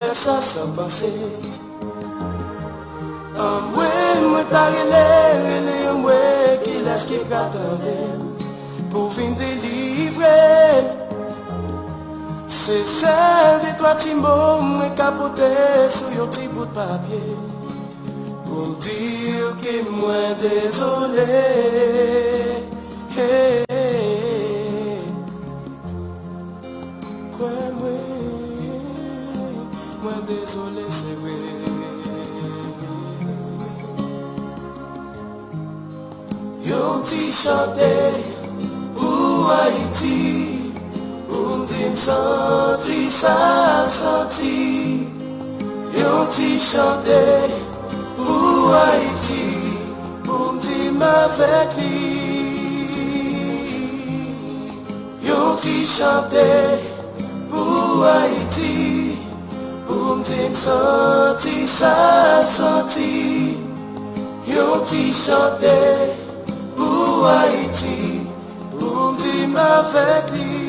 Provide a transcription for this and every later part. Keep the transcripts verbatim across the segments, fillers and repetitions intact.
fè sa san panse. Anmwe, mwen ta rele, rele anmwe, kilès ki pral tande m pou vin delivre m? Se sèl de twa ti mo mwen ka pote sou yon ti bout papye pou m di w ke mwen dezole. Hey, hey, hey. Kwè mwen, mwen dezole, se vre. Yon ti chante pou Ayiti, pou m di m santi sa l santi. Yon ti chante pou Ayiti, pou m di m avèk li. Yon ti chante pou Ayiti, pou m di m santi sa l santi. Yon ti chante pou Ayiti, pou m di m avèk li.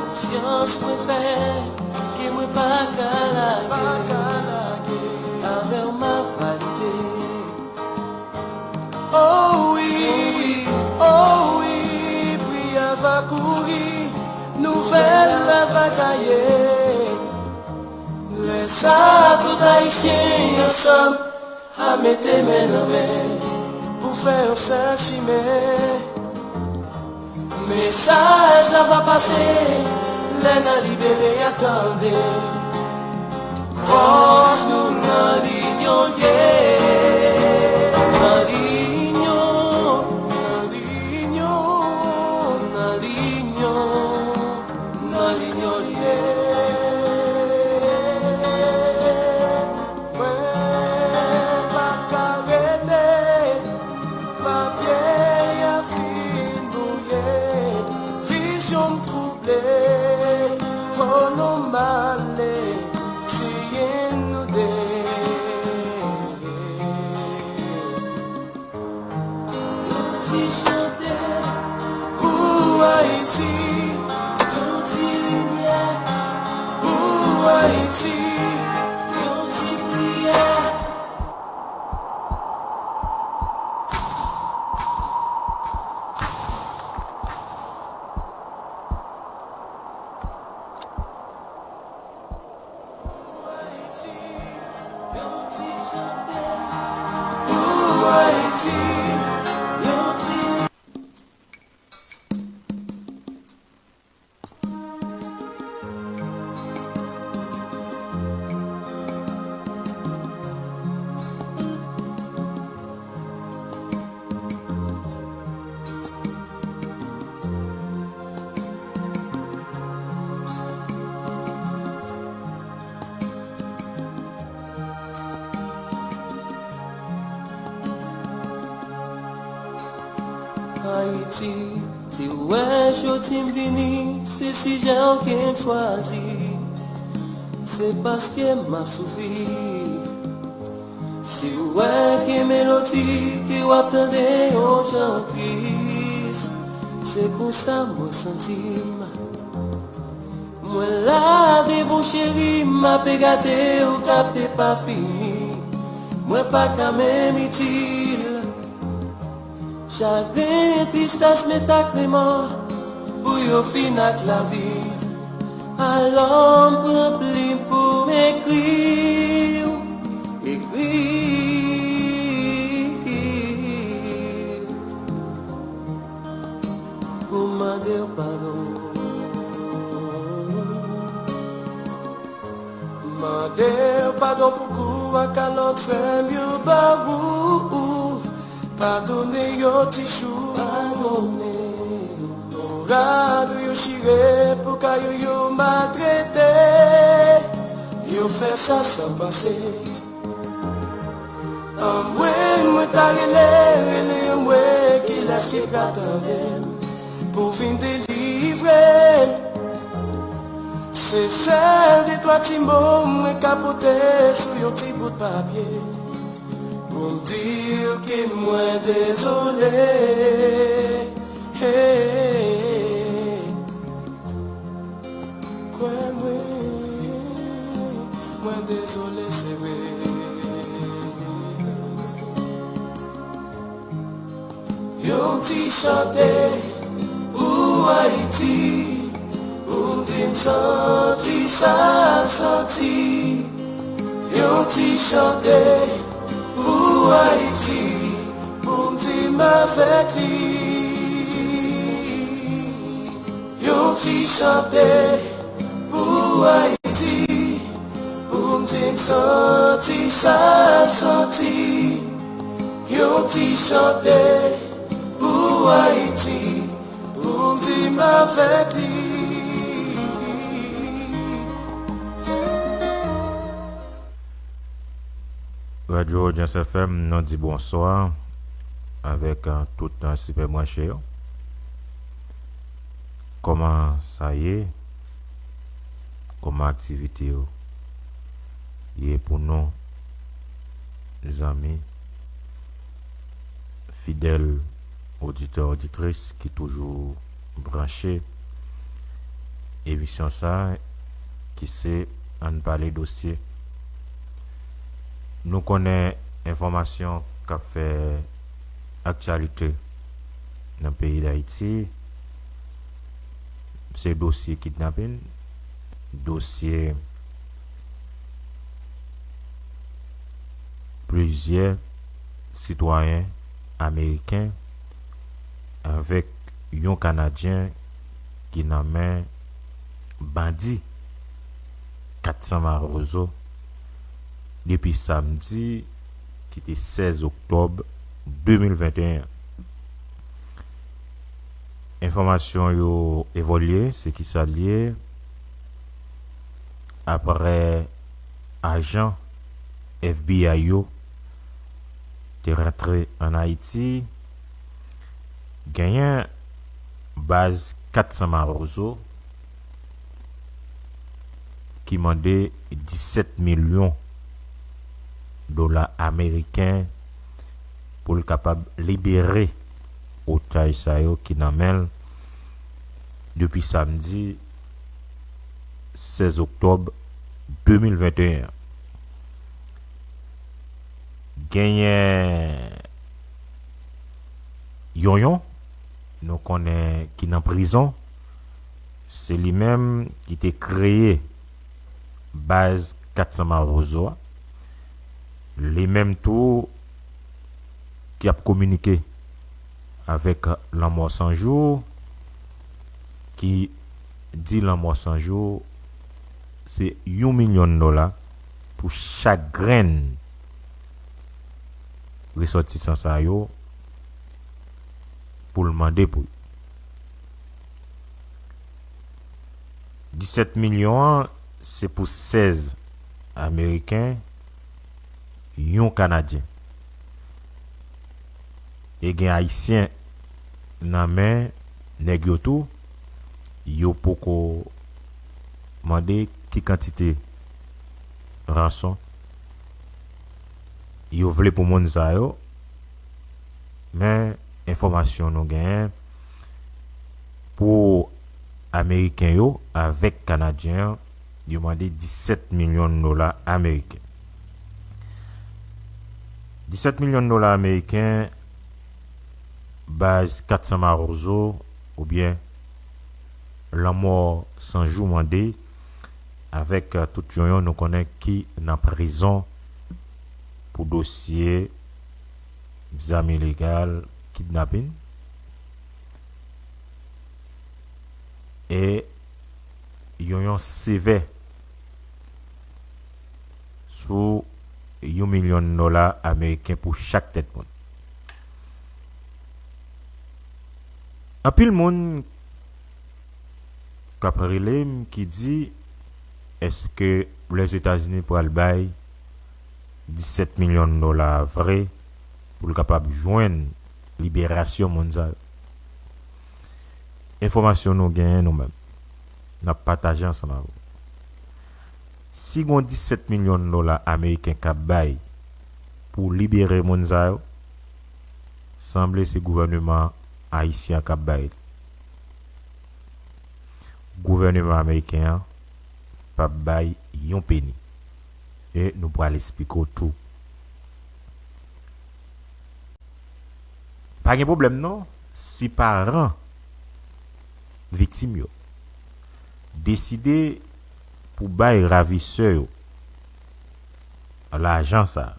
Konsyans mwen fè ke mwen pa ka lage, avè w m a valide. Oh wi, oh wi, pri a va kouri, nouvèl la va gaye. Lè sa a, tout Ayisyen ansanm a mete men nan men pou fè yon sèl chimen. Mesaj la va pase lè n a libere a tande. Fòs nou nan linyon l ye. Nan linyon, nan linyon, nan linyon, nan linyon l ye. Mwen pa ka rete, papye a fin bwouye, vizyon m twouble, o non m ale, siyen nou de. Yon ti chante pou Ayiti, yon ti limyè pou Ayiti, yon ti priyè. Ayiti, si w wè jodi m vini, se sijè w ke m chwazi, se paske m ap soufri. Si w wè gen melodi ke w ap tande yon jan tris, se konsa mwen santi m. Mwen la devan w cheri, m ape gade w k ap depafini. Mwen pa ka menm itil. Chagren, tristès, met ak remò pou yo fin ak lavi. Alò m pran plim pou m ekri w, ekri w, pou m mande w padon. Mande w padon pou kou a kalòt frè m yo ba ou. Padone yo ti chou. Padone. Pou rad ou yo chire, pou kay ou yo maltrete. Yo fè sa san panse. Anmwe, mwen ta rele, rele anmwe, kilès ki pral tande m pou vin delivre m? Se sèl de twa ti mo mwen ka pote sou yon ti bout papye pou m di w ke mwen dezole. Hey. Kwè mwen, mwen dezole, se vre. Yon ti chante pou Ayiti, pou m di m santi sa l santi. Yon ti chante pou Ayiti, pou m di m avèk li. Yon ti chante pou Ayiti, pou m di m santi sa l santi. Yon ti chante pou Ayiti, pou m di m avèk li. Radyo Audience F M, nou di bonswa avèk, eh, tout, eh, sipè branche yo. Kòman sa ye? Kòman aktivite yo ye pou nou, zanmi, fidèl oditè, oditris ki toujou branche emisyon sa a ki se Ann Pale Dosye. Nou konnen enfòmasyon k ap fè aktyalite nan peyi Dayiti, se dosye kidnapin, dosye plizyè sitwayen ameriken avèk yon Kanadyen ki nan men bandi kat san Mawozo depi samdi ki te sèz oktòb de mil venteyen an. Enfòmasyon yo evolye, se ki sa l ye, apre ajan F B I yo te rantre ann Ayiti, genyen baz kat san Mawozo ki mande disèt milyon dola ameriken pou l kapab libere otaj sa yo ki nan men l depi samdi sèz oktòb de mil venteyen an. Genyen Yonyon, nou konnen ki nan prizon, se li menm ki te kreye baz kat san Mawozo a. Li menm tou ki ap kominike avèk Lanmò San Jou, ki di Lanmò San Jou se yon milyon dola pou chak grenn resòtisan sa yo pou l mande pou yo. Disèt milyon an, se pou sèz ameriken, yon kanadyen. E gen ayisyen nan men nèg yo tou, yo poko mande ki kantite ranson yo vle pou moun sa yo, men enfòmasyon nou genyen, pou ameriken yo avèk kanadyen an, yo mande disèt milyon dola ameriken. Disèt milyon dola ameriken, baz kat san Mawozo oubyen Lanmò San Jou mande, avèk, eh, tout yonyon nou konnen ki nan prizon pou dosye zam ilegal, kidnapin, e yonyon sevè sou yon milyon dola ameriken pou chak tèt moun. Anpil moun k ap rele m ki di, èske Lèzetazini pral bay disèt milyon dola a vre pou l kapab jwenn liberasyon moun sa yo. Enfòmasyon nou genyen nou menm, n ap pataje ansanm avè w. Si gon disèt milyon dola ameriken k ap bay pou libere moun sa yo, sanble se gouvèneman ayisyen an k ap bay li. Gouvèneman ameriken an p ap bay yon peni. E nou pral esplike w tou. Pa gen pwoblèm non, si paran viktim yo deside pou bay ravisè yo lajan sa,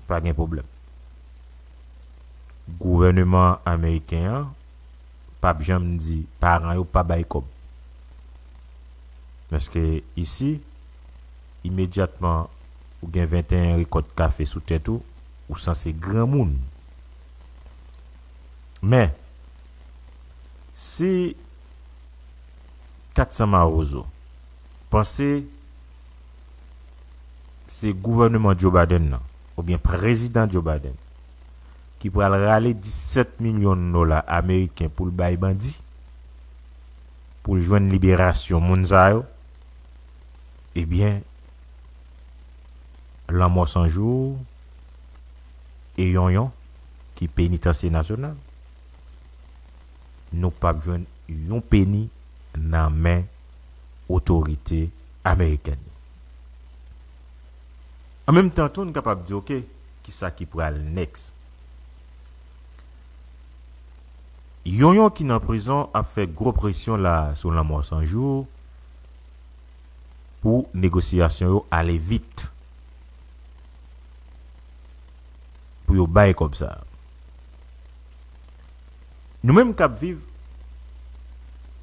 pa gen pwoblèm. Gouvèneman ameriken an p ap janm di paran yo pa bay kòb. Paske isi, imedyatman ou gen venteyen rekòt kafe sou tèt ou, ou sanse granmoun. Men, si kat san mawozo panse se gouvèneman Joe Biden nan, oubyen prezidan Joe Biden, ki pral rale disèt milyon dola ameriken pou l bay bandi, pou l jwenn liberasyon moun sa yo, ebyen, lanmò san jou e yonyon ki penitansye nasyonal, nou p ap jwenn yon peni nan men otorite amerikèn yo. An menm tan tou, n kapab di, oke, kisa ki pral next? Yonyon ki nan prizon ap fè gwo presyon la sou lanmò san jou pou negosyasyon yo ale vit, pou yo bay kòb sa. Nou menm k ap viv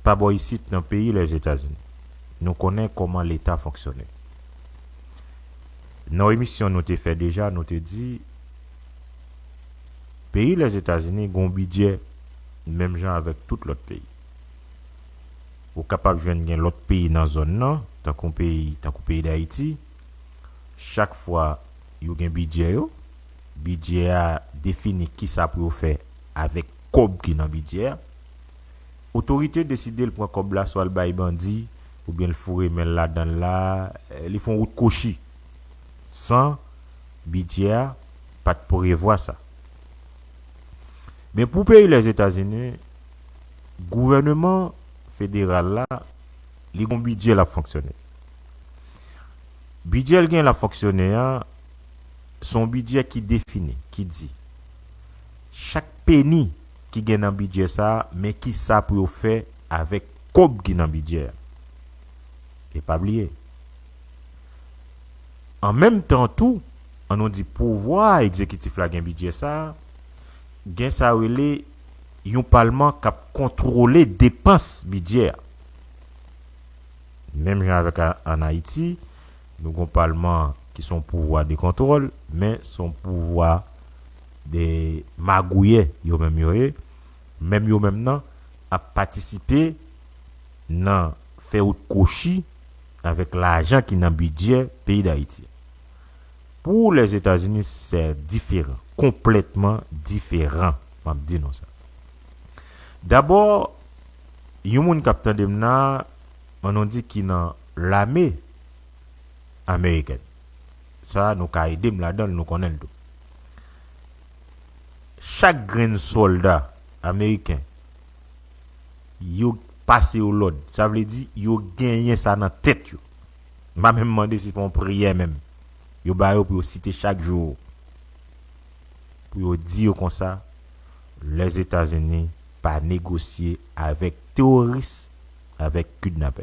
pa bò isit nan peyi Lèzetazini, nou konnen kòman Leta fonksyone. Nan emisyon nou te fè deja, nou te di peyi Lèzetazini gon bidjè menm jan avèk tout lòt peyi. Ou kapab jwenn gen lòt peyi nan zòn nan, tankou peyi, tankou peyi Dayiti, chak fwa yo gen bidjè yo, bidjè a defini kisa pou yo fè avèk kòb ki nan bidjè a. Otorite deside l pran kòb la, swa l bay bandi, oubyen l foure men l ladan l la, eh, li fè yon wout kwochi. San bidjè a pa t prevwa sa. Men pou peyi Lèzetazini, gouvèneman federal la, li gon bidjè l ap fonksyone. Bidjè l gen l ap fonksyone a, se yon bidjè ki defini, ki di, chak peni ki gen nan bidjè sa a, men kisa pou yo fè avèk kòb ki nan bidjè a. E pa bliye, an menm tan tou, an nou di pouvwa egzekitif la gen bidjè sa a, gen sa yo rele yon palman k ap kontwole depans bidjè a. Menm jan avèk a-, ann Ayiti, nou gon palman ki se yon pouvwa de kontwòl, men se yon pouvwa de magouyè yo menm yo ye. Menm yo menm nan ap patisipe nan fè wout kwochi avèk lajan ki nan bidjè peyi Dayiti. Pou Lèzetazini, se diferan, konplètman diferan, m ap di nou sa. Dabò, yon moun k ap tande m nan, an nou di ki nan lame amerikèn. Sa, nou ka ede m ladan l, nou konnen l tou. Chak grenn sòlda ameriken, yo pase yo lòd. Sa vle di, yo genyen sa nan tèt yo. M pa menm mande si se pa yon priyè menm. Yo ba yo pou yo site chak jou. Pou yo di yo konsa, Lèzetazini pa negosye avèk teworis, avèk kidnapè.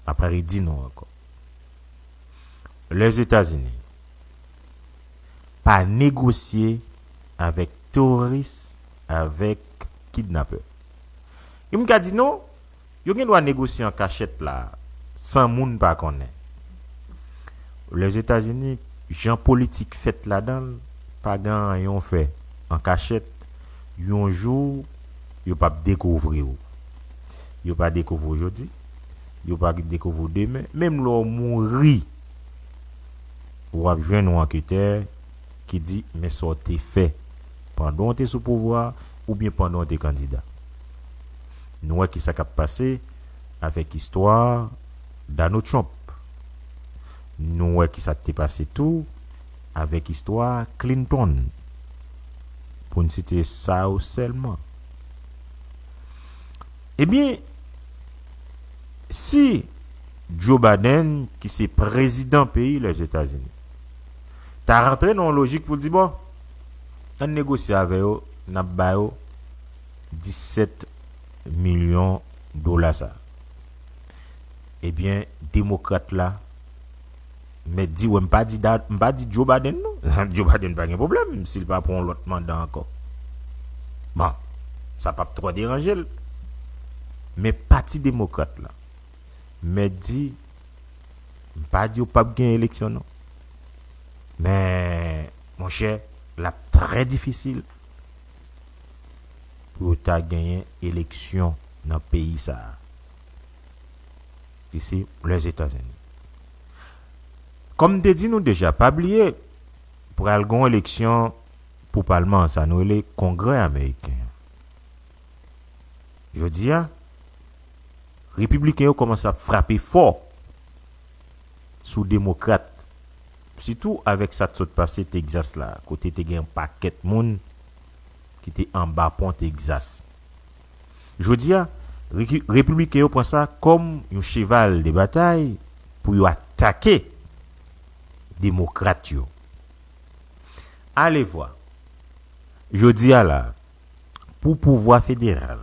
M ap redi nou ankò. Lèzetazini pa negosye avèk teworis, avèk kidnapè. Yo m ka di non, yo gen dwa negosye an kachèt la, san moun pa konnen. Lèzetazini, jan politik fèt ladan l, pa gen anyen w fè an kachèt, yon jou, yo p ap dekouvri w. Yo pa dekouvri w jodi, yo pa dekouvri w demen. Menm lè w mouri, w ap jwenn yon anketè ki di, men sa w te fè pandan w te sou pouvwa a oubyen pandan w te kandida. Nou wè ki sa k ap pase avèk istwa Donald Trump. Nou wè ki sa k te pase tou avèk istwa Clinton, pou n site sa yo sèlman. Ebyen, si Joe Biden, ki se prezidan peyi Lèzetazini, ta rantre nan yon lojik pou l di, bon, ann negosye avè yo, n ap ba yo disèt milyon dola sa. Ebyen, demokrat la, mèt di, wè, m pa di, Da- m pa di Joe Biden non. Joe Biden pa gen pwoblèm si l pa pran yon lòt manda ankò. Bon, sa p ap twò deranje l. Men pati demokrat la, mèt di, m pa di yo p ap gen eleksyon non. Men, monchè, l ap trè difisil pou yo ta genyen eleksyon nan peyi sa a, ki se Lèzetazini. Kòm m te di nou deja, pa bliye, pral gen yon eleksyon pou palman an, sa nou rele Kongrè ameriken an. Jodi a, repibliken yo kòmanse ap frape fò sou demokrat, sitou avèk sa k sot pase Texas la, kote te gen yon pakèt moun ki te anba pon Texas. Jodi a, reki- repibliken yo pran sa kòm yon cheval de batay pou yo atake demokrat yo. Alevwa, jodi a la, pou pouvwa federal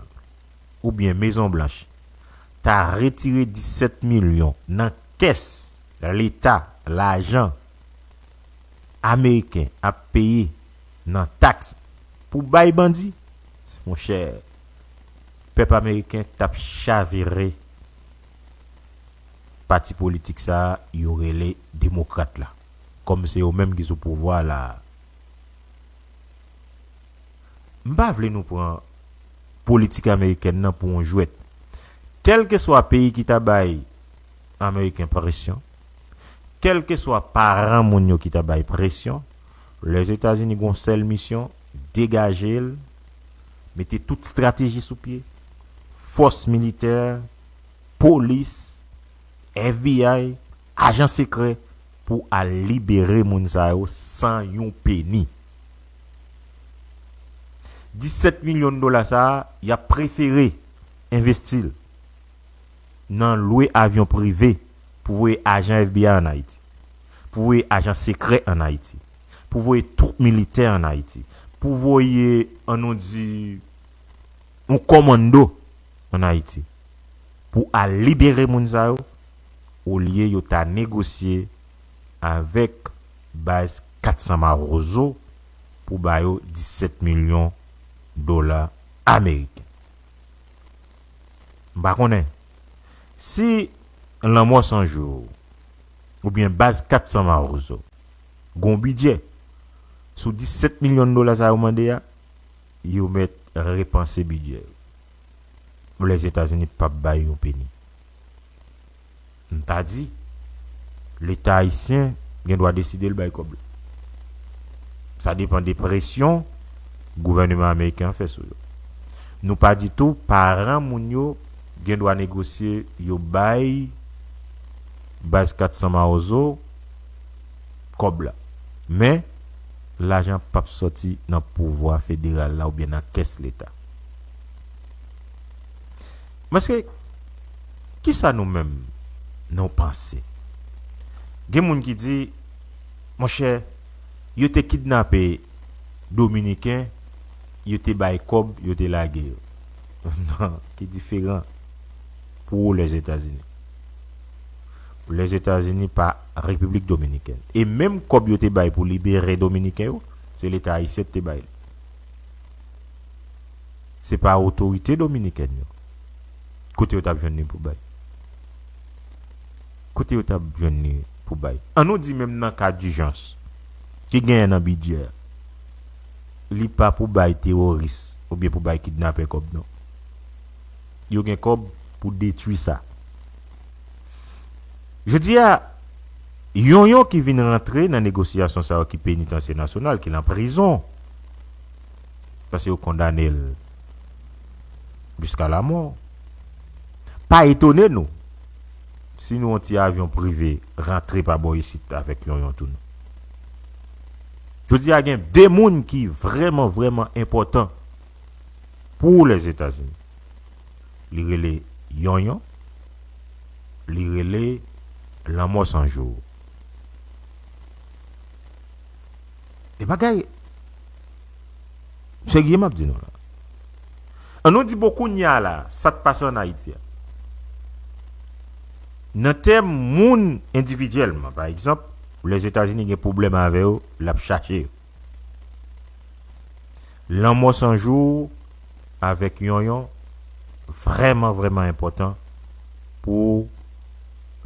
oubyen Mezon Blanch ta retire disèt milyon nan kès Leta, lajan ameriken ap peye nan taks pou bay bandi, monchè, pèp ameriken t ap chavire pati politik sa a yo rele demokrat la, kòm se yo menm ki sou pouvwa la a. M pa vle nou pran politik amerikèn nan pou yon jwèt. Kèlkeswa peyi ki ta bay Ameriken presyon, kèlkeswa paran moun yo ki ta bay presyon, Lèzetazini gen yon sèl misyon, degaje l, mete tout estrateji sou pye, fòs militè, polis, F B I, ajan sekrè pou al libere moun sa yo san yon peni. Disèt milyon dola sa a, y ap prefere envesti l nan lwe avyon prive pou voye ajan F B I ann Ayiti, pou voye ajan sekrè ann Ayiti, pou voye twoup militè ann Ayiti, pou voye, ann nou di, yon kòmando ann Ayiti pou al libere moun sa yo, olye yo ta negosye avèk baz kat san Mawozo pou ba yo disèt milyon dola ameriken. M pa konnen si Lanmò San Jou oubyen baz kat san Mawozo gon bidjè sou disèt milyon dola sa yo mande a, yo mèt repanse bidjè yo. Lèzetazini p ap bay yon peni. M ta di, Leta ayisyen gen dwa deside l bay kòb la. Sa depann de presyon gouvèneman ameriken an fè sou yo. Nou pa di tou, paran moun yo gen dwa negosye yo bay baz kat san Mawozo kòb la. Men, lajan p ap sòti nan pouvwa federal la oubyen nan kès Leta. Paske, kisa nou menm nou panse? Gen moun ki di, monchè, yo te kidnape Dominiken, yo te bay kòb, yo te lage yo. Non, ki diferan pou ou Lèzetazini. Lèzetazini pa Repiblik Dominikèn. E menm kòb yo te bay pou libere Dominiken yo, se Leta ayisyen ki te bay li. Se pa otorite dominikèn yo. Kote yo t ap jwenn li pou bay? Kote yo t ap jwenn li pou bay? An nou di menm nan ka dijans ki genyen nan bidjè a, li pa pou bay teworis oubyen pou bay kidnapè kòb non. Yo gen kòb pou detwi sa. Jodi a, Yonyon ki vin rantre nan negosyasyon sa yo ki penitansye nasyonal, ki nan prizon, paske yo kondane l jiska lamò. Pa etone nou si nou yon ti avyon prive rantre pa bò isit avèk Yonyon tou non. Jodi a gen de moun ki vrèman, vrèman enpòtan pou Lèzetazini. Li rele Yonyon, li rele Lanmò San Jou. E bagay serye m ap di nou la. An nou di bon kounye a la, sa k pase ann Ayiti a. Nan tèm moun endividyèlman, pa egzanp, Lèzetazini gen pwoblèm avè yo, l ap chache yo. Lanmò San Jou avèk Yonyon vrèman, vrèman enpòtan pou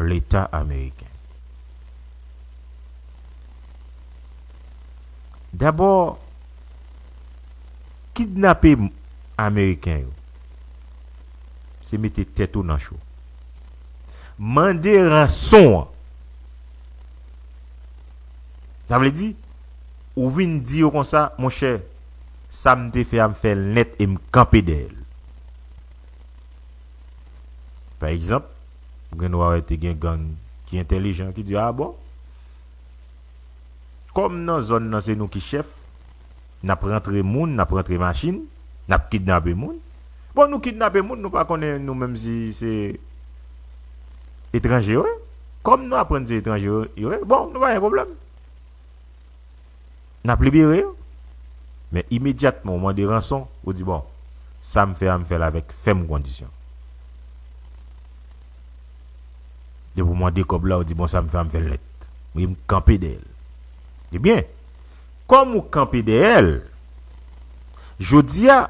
Leta ameriken. Dabò, kidnape Ameriken yo, se mete tèt ou nan cho. Mande ranson an. Sa vle di, ou vin di yo konsa, monchè, sa m te fè a, m fè l nèt e m kanpe dèyè l. Pa egzanp, ou gen dwa wè te gen gang ki entèlijan ki di, a bon, kòm nan zòn nan se nou ki chèf, n ap rantre moun, n ap rantre machin, n ap kidnape moun. Bon, nou kidnape moun, nou pa konnen nou menm si se etranje yo ye. Kòm nou aprann se etranje yo ye, bon, nou pa gen pwoblèm. N ap libere yo. Men imedyatman ou mande ranson, ou di, bon, sa m fè a, m fè l avèk fèm kondisyon. Depi w mande kòb la, ou di, bon, sa m fè a, m fè l nèt. Wi, m kanpe dèyè l. Ebyen, kòm ou kanpe dèyè l, jodi a,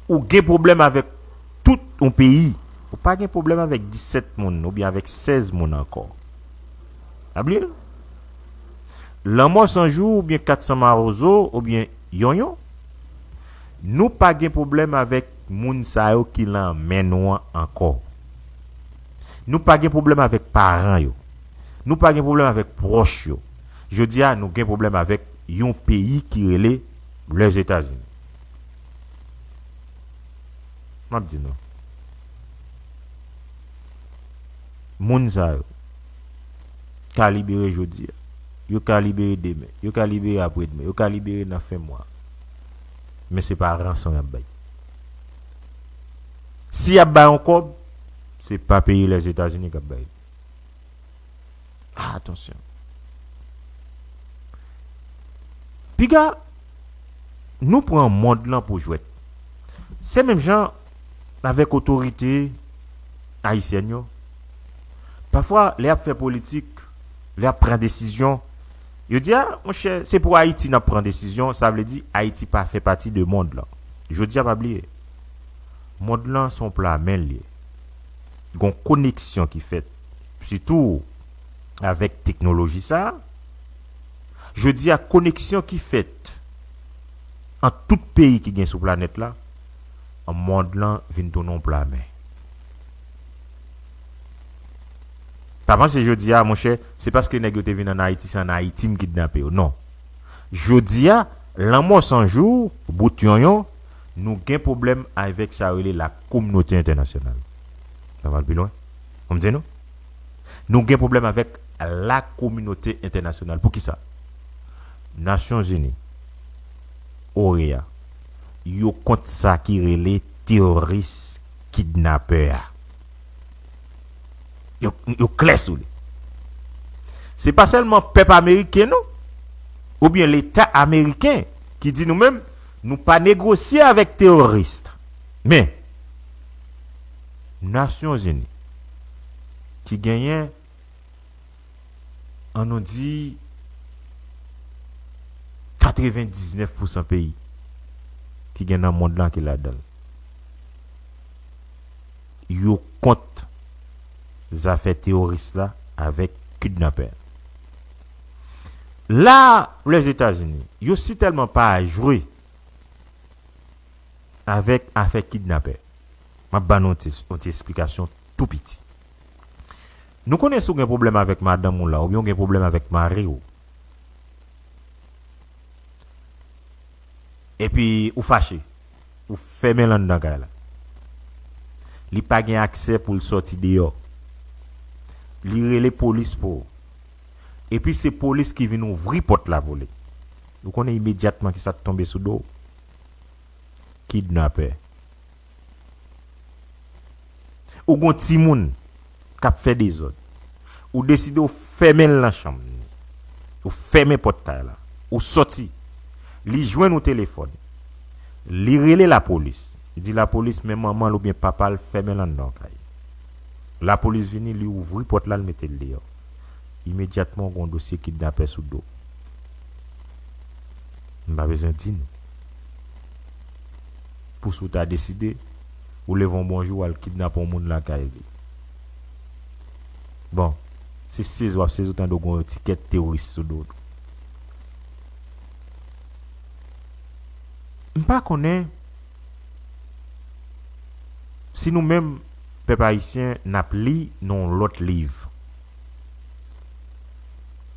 ou gen pwoblèm avèk tout yon peyi. Ou pa gen pwoblèm avèk disèt moun oubyen avèk sèz moun ankò. Pa bliye l. Lanmò San Jou oubyen Kat San Mawozo oubyen Yonyon, nou pa gen pwoblèm avèk moun sa yo ki nan men nou an ankò. Nou pa gen pwoblèm avèk paran yo. Nou pa gen pwoblèm avèk pwòch yo. Jodi a, nou gen pwoblèm avèk yon peyi ki rele Lèzetazini. M ap di nou. Moun sa yo ka libere jodi a. Yo ka libere demen. Yo ka libere apre demen. Yo ka libere nan fen mwa. Men se pa ranson y ap bay. Si y ap bay yon kòb, se pa peyi Lèzetazini k ap bay li. Ah, atansyon. Piga, nou pran mond lan pou jwèt. Se menm jan avèk otorite ayisyèn yo. Pafwa, lè y ap fè politik, lè y ap pran desizyon, yo di, a, monchè, se pou Ayiti n ap pran desizyon, sa vle di Ayiti pa fè pati de mond lan. Jodi a, pa bliye, mond lan se yon pla men l ye. Gon koneksyon ki fèt, sitou avèk teknoloji sa a. Jodi a, koneksyon ki fèt ant tout peyi ki gen sou planèt la, mond lan vin tounen yon pla men. Pa panse jodi a, monchè, se paske nèg yo te vin ann Ayiti, se ann Ayiti m kidnape yo. Non. Jodi a, Lanmò San Jou, bout Yonyon, nou gen pwoblèm avèk sa yo rele la kominote entènasyonal. Sa va al pi lwen. Ou konprann nou? Nou gen pwoblèm avèk la kominote entènasyonal. Poukisa? Nasyonzini, O E A, yo kont sa ki rele teworis kidnapè a. Yo, yo klè sou li. Se pa sèlman pèp ameriken, non, oubyen Leta ameriken ki di nou menm, nou pa negosye avèk teworis. Men, Nasyonzini, ki genyen, ann nou di, katrevendiznèf pousan peyi ki gen nan mond lan ki ladan l, yo kont zafè teworis la avèk kidnapè. La, Lèzetazini, yo sitèlman pa jwe avèk afè kidnapè. M ap ban nou yon ti, yon ti esplikasyon tou piti. Nou konnen si w gen pwoblèm avèk madanm ou la, oubyen w gen pwoblèm avèk mari w, epi ou fache, ou fèmen l anndan kay la. Li pa gen aksè pou l sòti deyò. Li rele polis pou ou. Epi se polis ki vin ouvri pòt la pou li. Ou konnen imedyatman ki sa k tonbe sou do w? Kidnapè. Ou gon timoun k ap fè dezòd. Ou deside ou fèmen l nan chanm li. Ou fèmen pòt kay la. Ou sòti. Li jwenn ou telefòn. Li rele lapolis. Li di lapolis men manman l oubyen papa l fèmen l anndan kay. Lapolis vini, li ouvri pòt la, l mete l deyò. Imedyatman, ou gon dosye kidnapè sou do. M pa bezwen di nou. Pou si w ta deside, ou leve yon bon jou, w al kidnape yon moun lakay li. Bon, se sezi w ap sezi, ou tande w gon etikèt teworis sou do w. M pa konnen si nou menm, pèp ayisyen, n ap li nan yon lòt liv.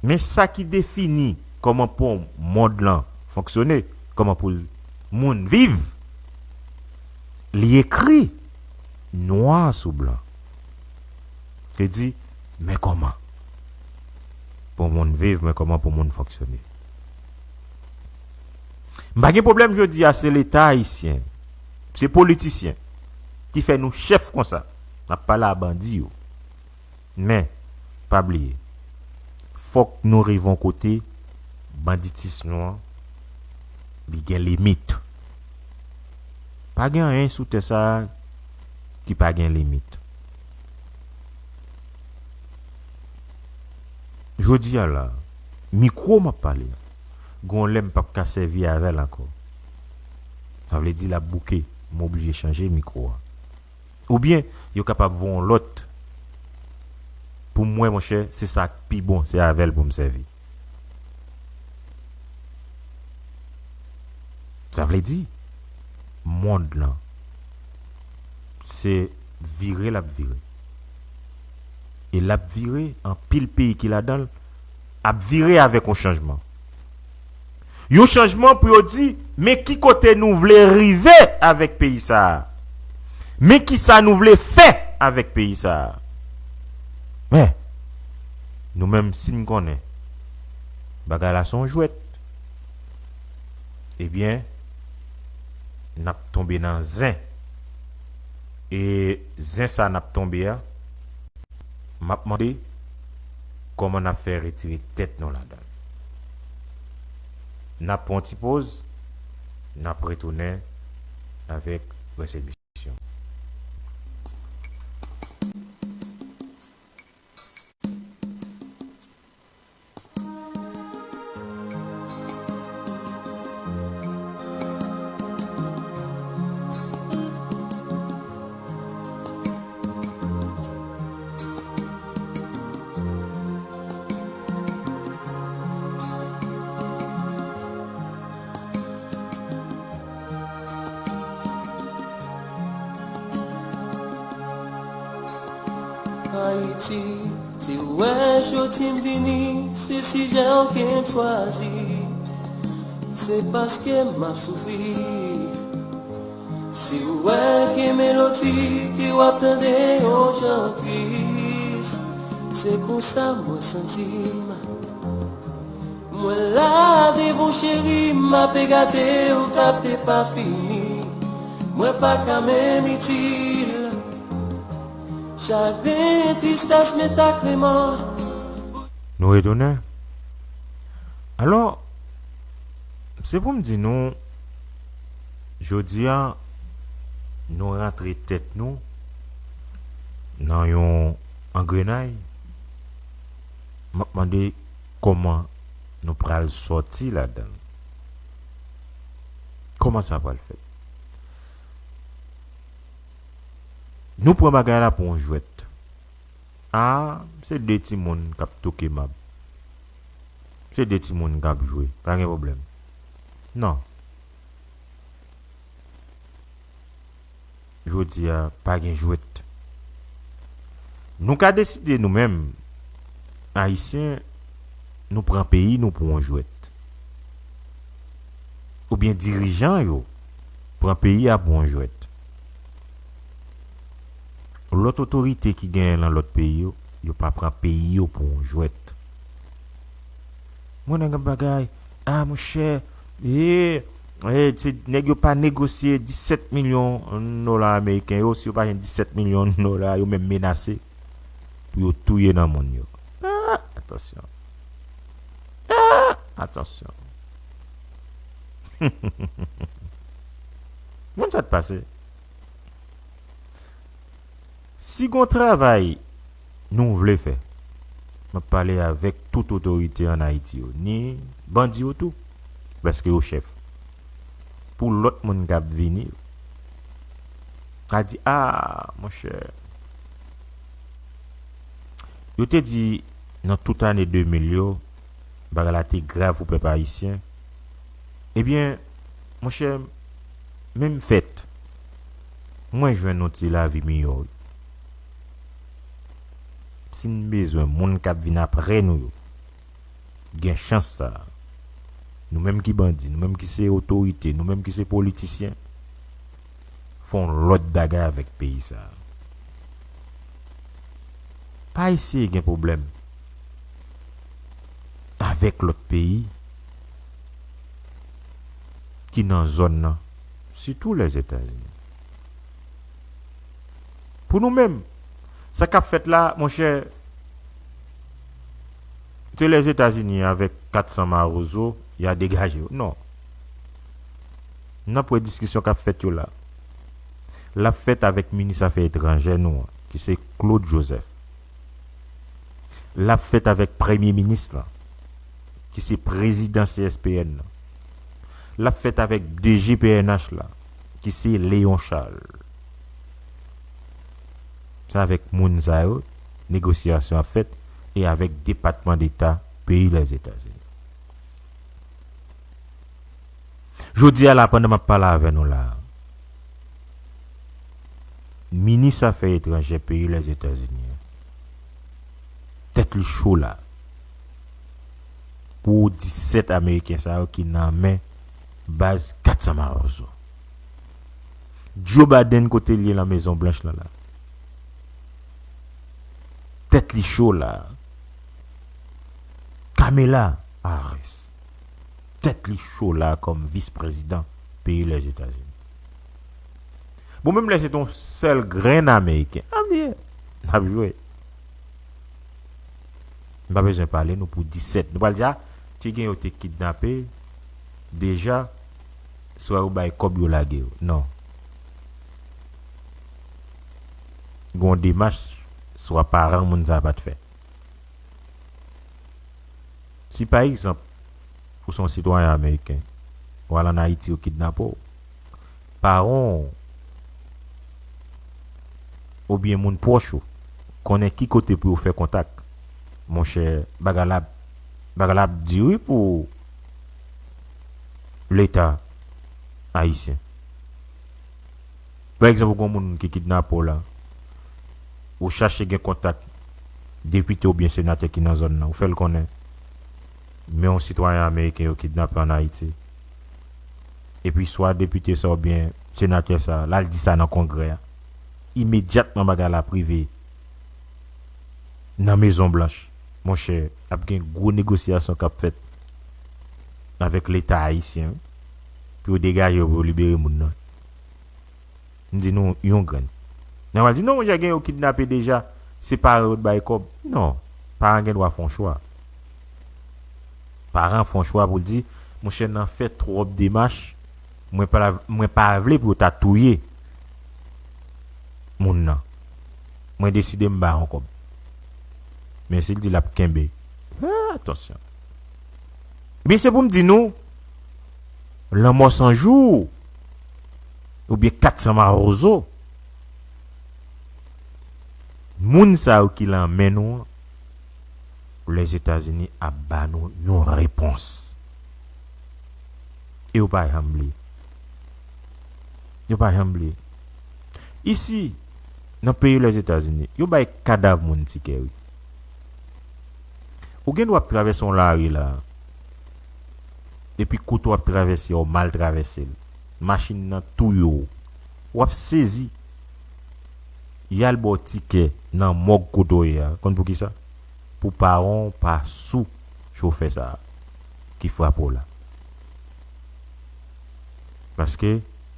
Men sa ki defini kòman pou mond lan fonksyone, kòman pou moun viv, li ekri nwa sou blan. Te di, men kòman pou moun viv, men kòman pou moun fonksyone. M pa gen pwoblèm jodi a, se Leta ayisyen, se politisyen ki fè nou chèf konsa. N ap pale a bandi yo. Men, pa bliye, fòk nou rive yon kote, banditis nou an, li gen limit. Pa gen anyen sou tè sa a ki pa gen limit. Jodi a la, mikwo m ap pale a, gon lè m p ap ka sèvi avè l ankò. Sa vle di l ap bouke, m oblije chanje mikwo a. Oubyen, yo kapab voye yon lòt pou m wè, monchè, se sa k pi bon, se avè l pou m sèvi. Sa vle di, mond lan, se vire l ap vire. E l ap vire, anpil peyi ki ladan l ap vire avèk yon chanjman. Yon chanjman pou yo di, men ki kote nou vle rive avèk peyi sa a? Men ki sa nou vle fè avèk peyi sa a? Men, nou menm, si n konnen bagay la se yon jwèt, ebyen, n ap tonbe nan zen. E zen sa n ap tonbe a, m ap mande kòman n ap fè retire tèt nou ladan l. N ap pran yon ti poz, n ap retounen avèk rès emisyon. Ayiti, si w wè jodi m vini, se sijè w ke m chwazi, se paske m ap soufri. Si w wè gen melodi ke w ap tande yon jan tris, se konsa mwen santi m. Mwen la devan w cheri, m ape gade w k ap depafini. Mwen pa ka menm itil. Chagren, tristès, men tak remò. Nou retounen. Alò, se pou m di nou, jodi a, nou rantre tèt nou nan yon angrenay. M ap mande kòman nou pral sòti ladan l. Kòman sa pral fèt? Nou pran bagay la pou yon jwèt. A, se de timoun k ap touke mab. Se de timoun k ap jwe. Pa gen pwoblèm. Non. Jodi a, pa gen jwèt. Nou ka deside nou menm, Ayisyen, nou pran peyi nou pou yon jwèt. Oubyen dirijan yo pran peyi a pou yon jwèt. Lòt otorite ki genyen nan lòt peyi yo, yo pa pran peyi yo pou yon jwèt. Mwen nan gen bagay, a monchè, e, e, se nèg yo pa negosye disèt milyon dola ameriken yo, si yo pa jwenn disèt milyon dola, yo menm menase pou yo touye nan moun yo. Ah, atansyon. Ah, atansyon. Moun sa t pase. Si gon travay nou vle fè, m ap pale avèk tout otorite ann Ayiti yo, ni bandi yo tou, paske yo chèf. Pou lòt moun k ap vini yo, ka di, a, monchè, yo te di nan tout ane de mil yo, bagay la te grav pou pèp ayisyen. Ebyen, monchè, menm fèt, mwen jwenn yon ti lavi miyò wi. Si n bezwen moun k ap vin apre nou yo, gen chans sa a. Nou menm ki bandi, nou menm ki se otorite, nou menm ki se politisyen, fè yon lòt bagay avèk peyi sa a. Pa eseye gen pwoblèm avèk lòt peyi ki nan zòn nan, sitou Lèzetazini. Pou nou menm, sa k ap fèt la, monchè, se Lèzetazini avèk kat san mawozo, y a degaje yo. Non. N ap wè diskisyon k ap fèt yo la. L ap fèt avèk minis afè etranjè nou an, ki se Claude Joseph. L ap fèt avèk premye minis lan, ki se prezidan C S P N nan. L ap fèt avèk D G P N H la, ki se Léon Charles. Se avèk moun sa yo negosyasyon ap fèt e avèk Depatman Deta peyi Lèzetazini. Jodi a la, pandan m ap pale avè nou la, minis afè etranjè peyi Lèzetazini an, tèt li cho la pou disèt Ameriken sa yo ki nan men baz kat san mawozo. Joe Biden, kote l ye nan Mezon Blanch lan la, tèt li cho la. Kamala Harris, tèt li cho la kòm vis prezidan peyi Lèzetazini. Bon, menm lè se t on sèl grenn Ameriken, n ap jwe, n ap jwe. M pa bezwen pale nou pou disèt. Nou pral di, a, te gen yo te kidnape deja, swa yo bay kòb yo lage yo. Non. Gen yon demach, swa paran moun sa a pa t fè. Si pa egzanp, ou se yon sitwayen ameriken, w al ann Ayiti, yo kidnape w, paran w oubyen moun pwòch ou konnen ki kote pou yo fè kontak, monchè, bagay la, bagay la ap di wi pou Leta ayisyen. Pa egzanp, ou gen yon moun ki kidnape w la, ou chache gen kontak depite oubyen senatè ki nan zòn nan, ou fè l konnen, men yon sitwayen ameriken yo kidnape ann Ayiti. Epi swa depite sa oubyen senatè sa, l al di sa nan Kongrè a. Imedyatman bagay la ap rive nan Mezon Blanch, monchè, ap gen gwo negosyasyon k ap fèt avèk Leta ayisyen wi, pou yo degaje yo, pou yo libere moun nan. M di nou yon grenn. Nan pral di, non, monchè, gen yo kidnape deja, se paran yo t bay kòb. Non, paran gen dwa fè yon chwa. Paran fè yon chwa pou l di, monchè, nan fè twòp demach, mwen pa, mwen pa vle pou yo ta touye moun nan. Mwen deside m ba yon kòb. Men si l di l ap kenbe, ah, atansyon. Ebyen, se pou m di nou, lanmò san jou, oubyen kat san mawozo, moun sa yo ki lan men nou an, Lèzetazini ap ba nou yon repons. E yo pa janm bliye. Yo pa janm bliye. Isi, Nan peyi Lèzetazini, yo bay kadav moun tikè, wi. Ou gen dwa ap travèse yon lari la, epi kote w ap travèse a, w mal travèse l. Machin nan touye w. W ap sezi. Y al ba w tikè nan mòg kote w ye a. Konn poukisa? Pou pawon pa sou chofè sa a ki frape w la. Paske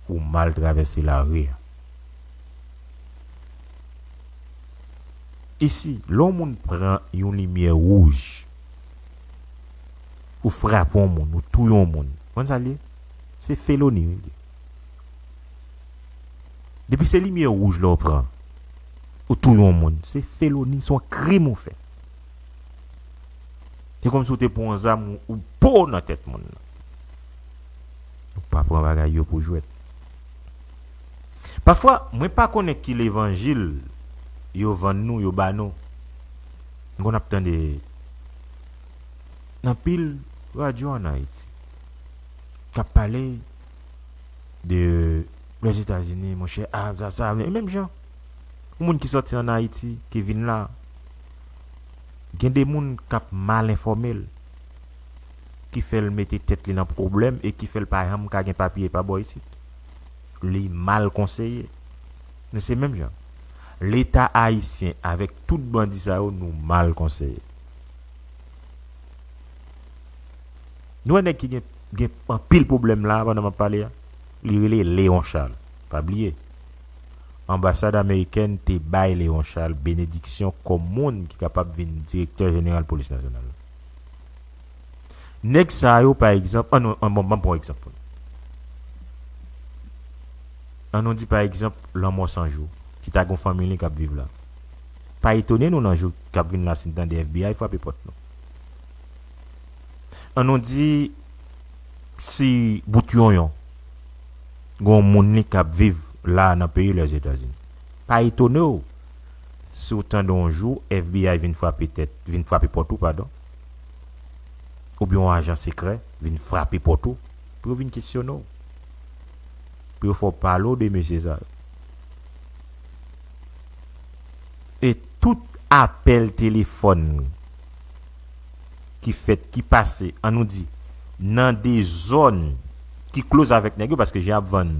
ou mal travèse lari a. Isi, lè yon moun pran yon limyè wouj, ou frape yon moun, ou touye yon moun, konn sa l ye? Se feloni, wi, li ye. Depi se limyè wouj la w pran, ou touye yon moun, se feloni, se yon krim ou fè. Se kòmsi w te pran yon zam, ou, ou bo nan tèt moun nan. Ou pa pran bagay yo pou jwèt. Pafwa, mwen pa konnen ki levanjil yo vann nou, yo ba nou. M konn ap tande nan pil radyo ann Ayiti k ap pale de Lèzetazini, monchè, a, sa, sa, menm jan. Yon moun ki sòti ann Ayiti, ki vin la, gen de moun k ap mal enfòme l, ki fè l mete tèt li nan pwoblèm e ki fè l pa janm ka gen papye pa bò isit. Li mal konseye. Men se menm jan. Leta ayisyen avèk tout bandi sa yo, nou mal konseye. Nou wè nèg ki gen, gen anpil pwoblèm la, pandan m ap pale a. Li rele Léon Charles. Pa bliye, anbasad amerikèn te bay Léon Charles benediksyon kòm moun ki kapab vin direktè jeneral polis nasyonal. Nèg sa yo, pa egzanp, an nou, an, bon, ban m pran egzanp pou nou. An nou di, pa egzanp, Lanmò San Jou, ki ta gon fanmi li k ap viv la. Pa etone nou nan jou k ap vin la si n tande F B I frape pòt nou. An nou di, si Bout Yonyon, gon moun li k ap viv la nan peyi Lèzetazini. Pa etone w si w tande yon jou F B I vin frape tèt, vin frape pòt ou, padon. Oubyen yon ajan sekrè vin frape pòt ou pou yo vin kesyone w. Pou yo fè w pale w de mesye sa yo. E tout apèl telefòn ki fèt, ki pase, an nou di, nan de zòn ki close avèk nèg yo, paske jan y ap vann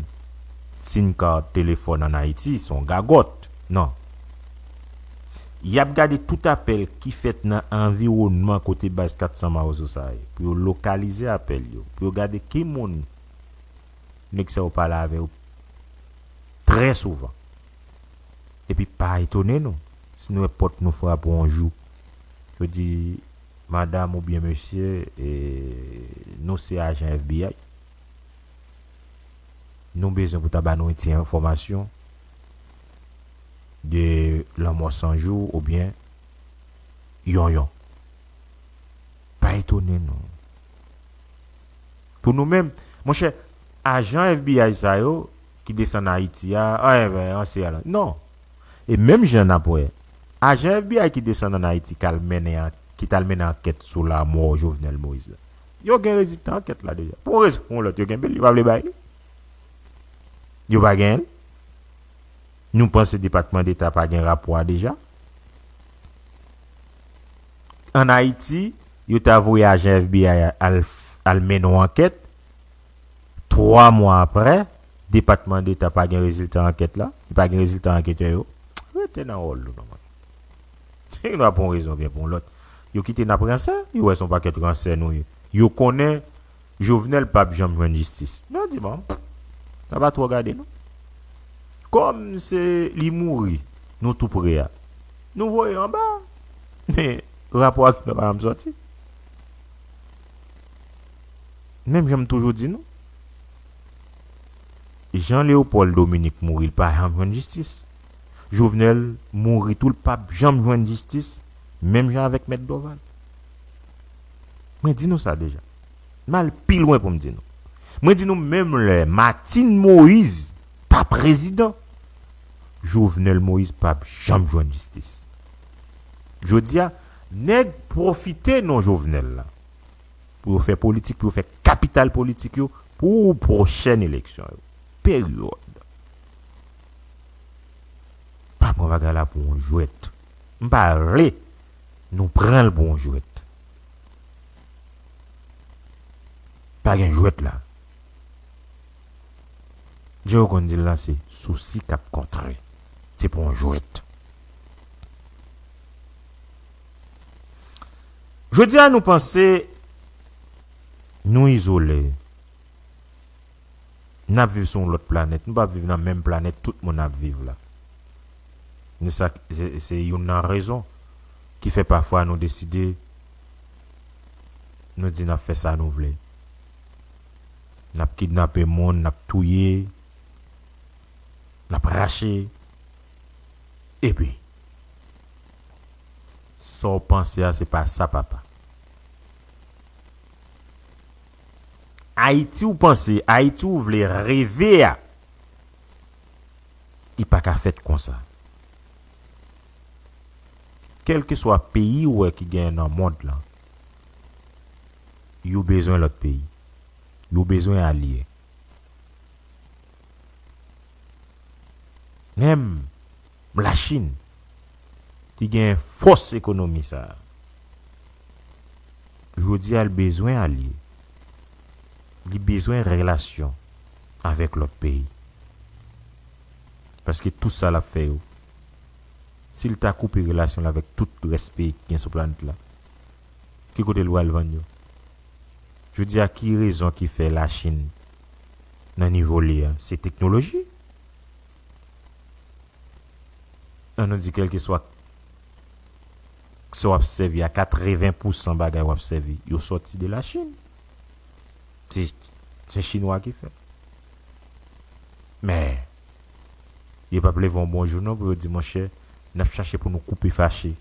sim card telefòn ann Ayiti, se yon gagòt. Non. Y ap gade tout apèl ki fèt nan anviwònman kote baz kat san Mawozo sa a ye, pou yo lokalize apèl yo, pou yo gade ki moun nèg sa yo pale avè yo trè souvan. Epi pa etone nou si nou wè pòt nou frape yon jou, yo di, "Madanm oubyen mesye, e, nou se ajan F B I. Nou bezwen pou ta ba nou yon ti enfòmasyon de Lanmò San Jou oubyen Yonyon." Pa etone nou. Pou nou menm, monchè, ajan F B I sa yo ki desann Ayiti a, a, e, e, an se ala. Non. E menm jan n ap wè, ajan F B I ki desann ann Ayiti k al mennen an-, ki t al mennen ankèt sou lanmò Jovenel Moïse la. Yo gen rezilta ankèt la deja. Pou yon rezon pou yon lòt, yo kenbe l, yo pa vle bay li. Yo pa genyen l. Nou panse Depatman Deta pa gen rapò a deja? Ann Ayiti, yo ta voye ajan F B I a al, al mennen yon ankèt. Twa mwa apre, Depatman Deta pa gen rezilta ankèt la, li pa gen rezilta anketè yo. Rete nan wòl ou non, man. Se gen dwa pou yon rezon oubyen pou yon lòt. Yo kite n ap ransè, yo wè se yon pakèt ransè nou ye. Yo konnen Jovenel p ap janm jwenn jistis. Yo di, bon, sa pa twò gade, non. Kòm se li mouri, nou tou pre a. Nou voye anba. Men, rapò a ki pa janm sòti. Menm jan m toujou di nou, Jean Léopold Dominique mouri, l pa janm jwenn jistis. Jovenel mouri tou, l p ap janm jwenn jistis, menm jan avèk Mèt Dorval. Mwen di nou sa deja. M al pi lwen pou m di nou. Mwen di nou, menm lè Martine Moïse ta prezidan, Jovenel Moïse p ap janm jwenn jistis. Jodi a, nèg pwofite non Jovenel la pou yo fè politik, pou yo fè kapital politik yo pou pwochèn eleksyon yo. Peryòd. Pa pran bagay la pou yon jwèt. M pa vle nou pran l pou yon jwèt. Pa gen jwèt la. Jan yo konn di l la, se sousi k ap kontre. Se pa yon jwèt. Jodi a, nou panse nou izole. N ap viv sou yon lòt planèt. Nou p ap viv nan menm planèt tout moun ap viv la. Se sa, se, se youn nan rezon ki fè pafwa nou deside, nou di n ap fè sa nou vle. N ap kidnape moun, n ap touye, n ap rache. Epi, sa w panse a, se pa sa, papa. Ayiti w panse, Ayiti w vle reve a, li pa ka fèt konsa. Kèlkeswa peyi w wè ki genyen nan mond lan, yo bezwen lòt peyi. Yo bezwen alye. Menm Lachin, ki gen fòs ekonomi sa a, jodi a, l bezwen alye. Li bezwen relasyon avèk lòt peyi. Paske tout sa l ap fè yo, si l ta koupe relasyon l avèk tout rès peyi ki gen sou planèt la, ki kote l pral vann yo? Jodi a, ki rezon ki fè Lachin nan nivo li a? Se teknoloji. An nou di, kèlkeswa sa w ap sèvi a, katreven pousan bagay w ap sèvi, yo sòti de Lachin. Se, se chinwa ki fè. Men, yo p ap leve yon bon jou non pou yo di, monchè, n ap chache pou nou koupe fache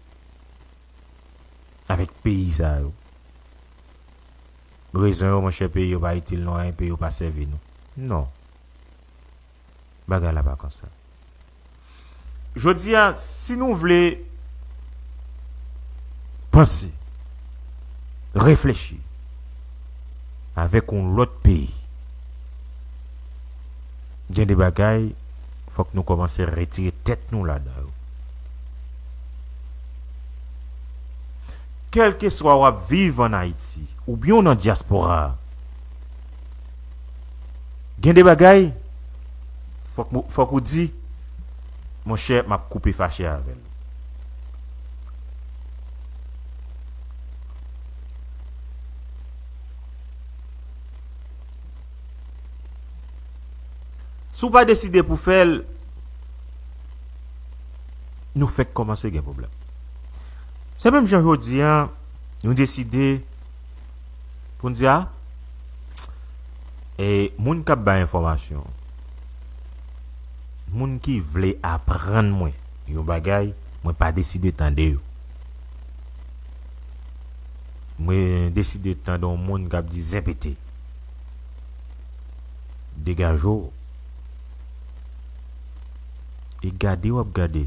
avèk peyi sa yo. Rezon yo, monchè, peyi yo pa itil nou anyen, peyi yo pa sèvi nou. Non. Bagay la pa konsa. Jodi a, si nou vle panse, reflechi avèk yon lòt peyi, gen de bagay, fòk nou kòmanse retire tèt nou ladan yo. Kèlkeswa w ap viv ann Ayiti, oubyen w nan dyaspora a, gen de bagay, fòk, fòk ou di, monchè, m ap koupe fache avè l. Si w pa deside pou fè l, nou fèk kòmanse gen pwoblèm. Se menm jan jodi a, nou deside pou n di, a, e moun k ap bay enfòmasyon, moun ki vle aprann mwen yon bagay, mwen pa deside tande yo. Mwen deside tande yon moun k ap di zen pete. Degaje w. E gade w ap gade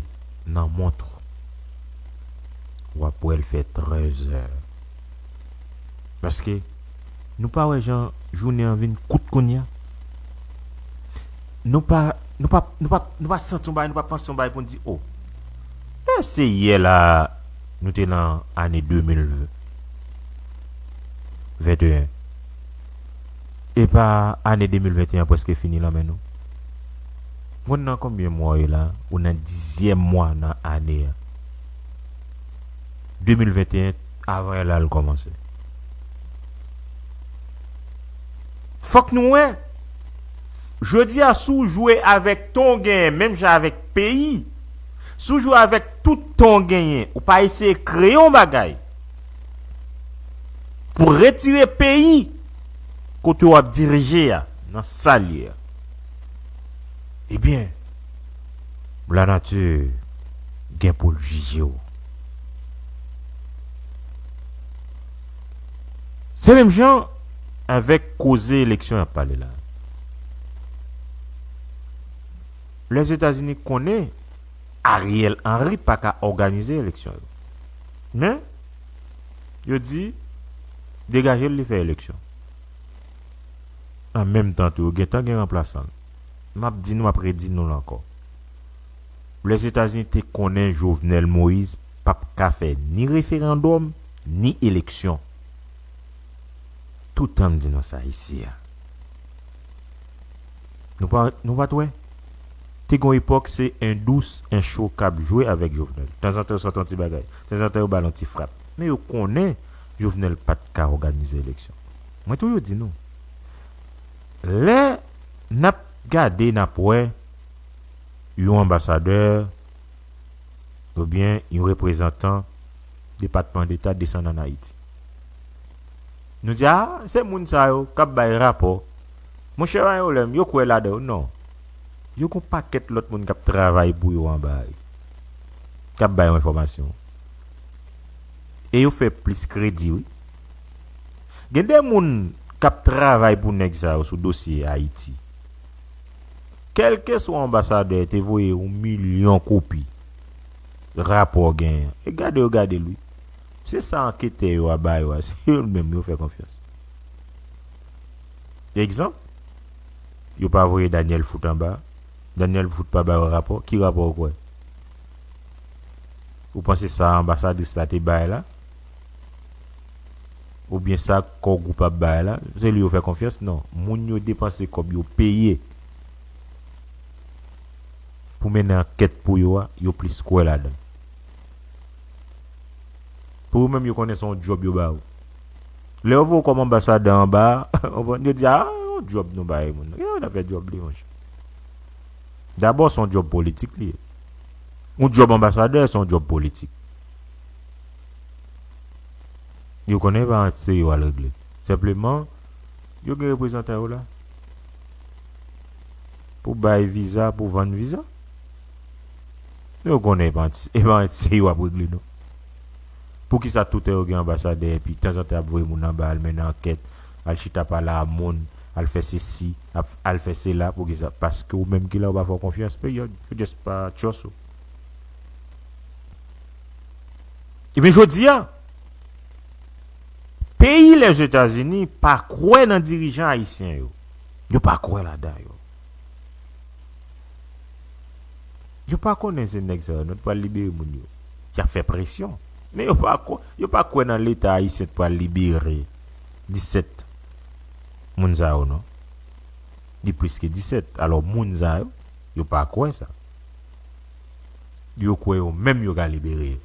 nan mont ou, w ap wè l fè trèzè. Paske nou pa wè jan jounen an vin kout kounye a? Nou pa, nou pa, nou pa, nou pa santi yon bagay, nou pa panse yon bagay pou n di, o, èske yè la, nou te nan ane de mil venteyen? E pa ane de mil venteyen an prèske fini lan men nou? Ou konn nan konbyen mwa w ye la? Ou nan dizyèm mwa nan ane a. De mil venteyen, avan yè la l kòmanse. Fòk nou wè, jodi a, si w jwe avèk tan w genyen, menm jan avèk peyi, si w jwe avèk tout tan w genyen, ou pa eseye kreye yon bagay pou retire peyi kote w ap dirije a nan sa l ye a, ebyen, lanati gen pou l jije w. Se menm jan avèk koze eleksyon y ap pale la. Lèzetazini konnen Ariel Henry pa ka òganize eleksyon yo. Men, yo di, degaje l, li fè eleksyon. An menm tan tou, yo gentan gen ranplasan l. M ap di nou, m ap redi nou l ankò. Lèzetazini te konnen Jovenel Moïse p ap ka fè ni referandòm, ni eleksyon. Toutan m di nou sa isi a. Nou pa, nou pa t wè? Te gon epòk, se en dous, en cho k ap jwe avèk Jovenel. Tanzantan, yo sòti yon ti bagay. Tanzantan, yo ba l yon ti frap. Men yo konnen Jovenel pa t ka òganize eleksyon. Mwen toujou di nou, lè n ap gade, n ap wè yon anbasadè oubyen yon reprezantan Depatman Deta desann ann Ayiti. Nou di, a, se moun sa yo k ap bay rapò. Monchè, pa gen pwoblèm, yo kwè ladan yo. Non. Yo gon pakèt lòt moun k ap travay pou yo anba a, wi, k ap bay yo enfòmasyon. E yo fè plis kredi, wi. Gen de moun k ap travay pou nèg sa yo sou dosye Ayiti. Kèlkeswa anbasadè te voye yon milyon kopi rapò genyen. E gade yo gade l, wi. Se sa anketè yo a ba yo a, se yo menm yo fè konfyans. Egzanp, yo pa voye Daniel Foot anba. Daniel Foot pa ba yo rapò. Ki rapò ou kwè? Ou panse sa anbasadris la te bay la? Oubyen sa Core Group ap bay la? Se li yo fè konfyans? Non. Moun yo depanse kòb yo peye pou mennen ankèt pou yo a, yo plis kwè ladan l. Pou yo menm, yo konnen se yon djòb yo ba yo. Lè yo voye w kòm anbasadè anba a, yo di, a, yon djòb nou bay moun nan. Yo ta fè djòb li, monchè. Dabò, se yon djòb politik li ye. Yon djòb anbasadè, se yon djòb politik. Yo konnen e pa antre yo al regle. Senpleman, yo gen reprezantan yo la. Pou bay viza, pou vann viza. Yo konnen e pa antre, e pa antre yo ap regle, non. Poukisa toutan yo gen anbasadè, epi tanzantan y ap voye moun anba, al mennen ankèt, al chita pale a moun, al fè sesi, ap, al fè sela? Poukisa? Paske ou menm ki la, ou pa fè w konfyans, peryòd. Yo just pa trust ou. Ebyen, jodi a, peyi Lèzetazini pa kwè nan dirijan ayisyen yo. Yo pa kwè ladan yo. Yo pa konnen se nèg sa yo, non, t pral libere moun yo. Y ap fè presyon. Men yo pa kwè, yo pa kwè nan Leta ayisyen t pral libere disèt moun sa yo, non. Li plis ke disèt. Alò, moun sa yo, yo pa kwè sa. Yo kwè yo menm yo ka libere yo.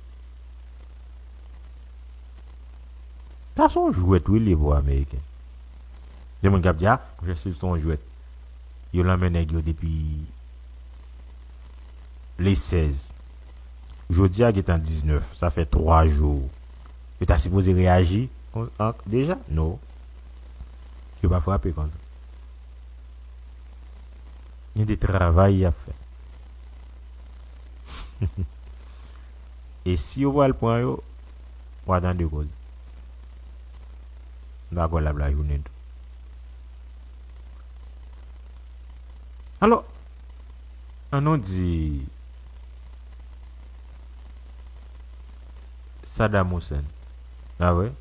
Sa se yon jwèt, wi, li ye pou Ameriken. Gen moun k ap di, a, monchè, se yon jwèt. Yo lanmen nèg yo depi le sèz. Jodi a gentan diznèf, sa fè twa jou. Yo ta sipoze reyaji kon, an, deja? No. Yo pa frape konsa. Gen de travay y ap fè. E si yo pral pran yo, w a tande koze. M ta kwè l ap lajounen tou. Alò, ann nou di Saddam Hussein. A vre?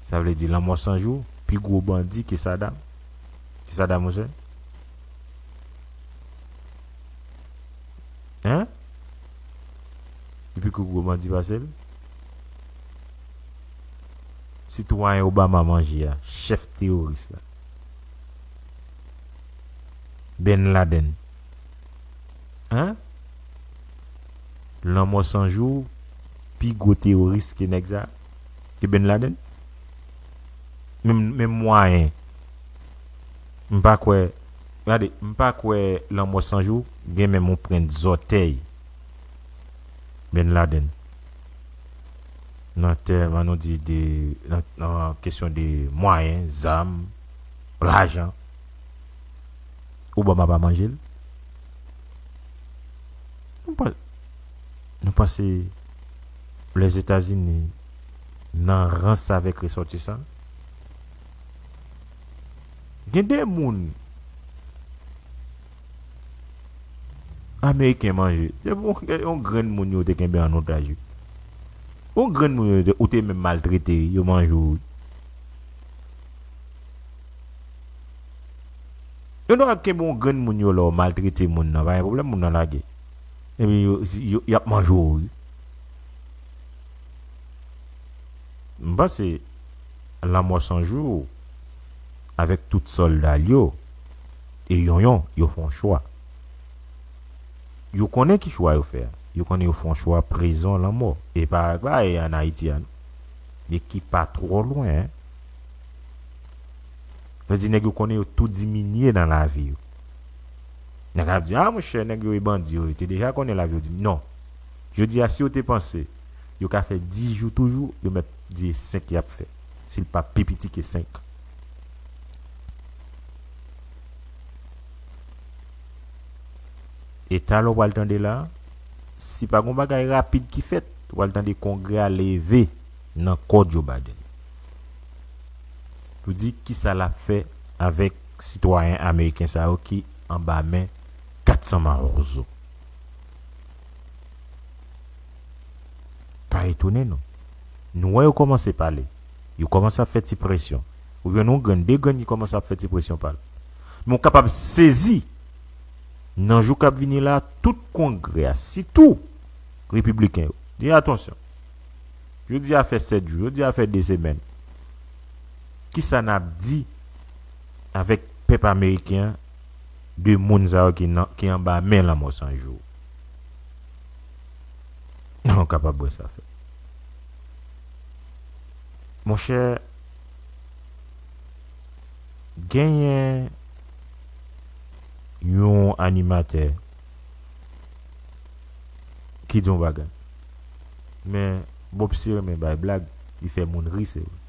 Sa vle di Lanmò San Jou pi gwo bandi ke Saddam? Ke Saddam Hussein? Hein? Li pi gwo bandi pase l? Sitwayen Obama manje a, chèf teworis la. Ben Laden. Hein? Lanmò San Jou pi gwo teworis ke nèg sa? Ke Ben Laden? Menm, menm mwayen. M pa kwè, gade, m pa kwè Lanmò San Jou gen menm yon pwent zòtèy Ben Laden. Nan tèm, ann nou di, de, nan, nan kesyon de mwayen, zam, lajan, Obama pa manje l. Nou pa, nou panse Lèzetazini nan rans avèk resòtisan? Gen de moun Ameriken manje. Se pou yon grenn moun yo te kenbe an otaj, wi. Yon grenn moun yo te, ou te menm maltrete, wi, yo manje w, wi. Yo dwa kenbe yon grenn moun yo la, w maltrete moun nan, pa gen pwoblèm, moun nan lage. Epi yo, yo, y ap manje w wi. M panse Lanmò San Jou avèk tout sòlda l yo e Yonyon, yo fè yon chwa. Yo konnen ki chwa yo fè a. Yo konnen yo fè yon chwa prizon, lanmò. E pa, pa e ann Ayiti a non. E ki pa twò lwen. Sa di nèg yo konnen yo tou diminye nan lavi yo. Nèg ap di, a monchè, nèg yo e bandi yo, yo te deja konnen lavi yo di. Non. Jodi a, si yo te panse yo ka fè dis jou toujou, yo mèt di e senk y ap fè. Si l pa pi piti ke senk. E talè w pral tande la, si pa gon bagay rapid ki fèt, w pral tande Kongrè a leve nan kò Joe Biden pou di kisa l ap fè avèk sitwayen ameriken sa yo ki anba men kat san mawozo. Pa etone nou. Nou wè yo kòmanse pale. Yo kòmanse ap fè ti presyon. Ou jwenn yon grenn, de grenn ki kòmanse ap fè ti presyon pa l. Men w kapab sezi nan jou k ap vini la, tout Kongrè a, sitou repibliken yo. Di atansyon. Jodi a fè sèt jou, jodi a fè de semèn. Kisa n ap di avèk pèp ameriken an de moun sa yo ki nan, ki anba men Lanmò San Jou? Ou kapab wè sa fèt. Monchè, genyen yon animatè ki di yon bagay. Men, Bob si renmen bay blag, li fè moun ri, se vre.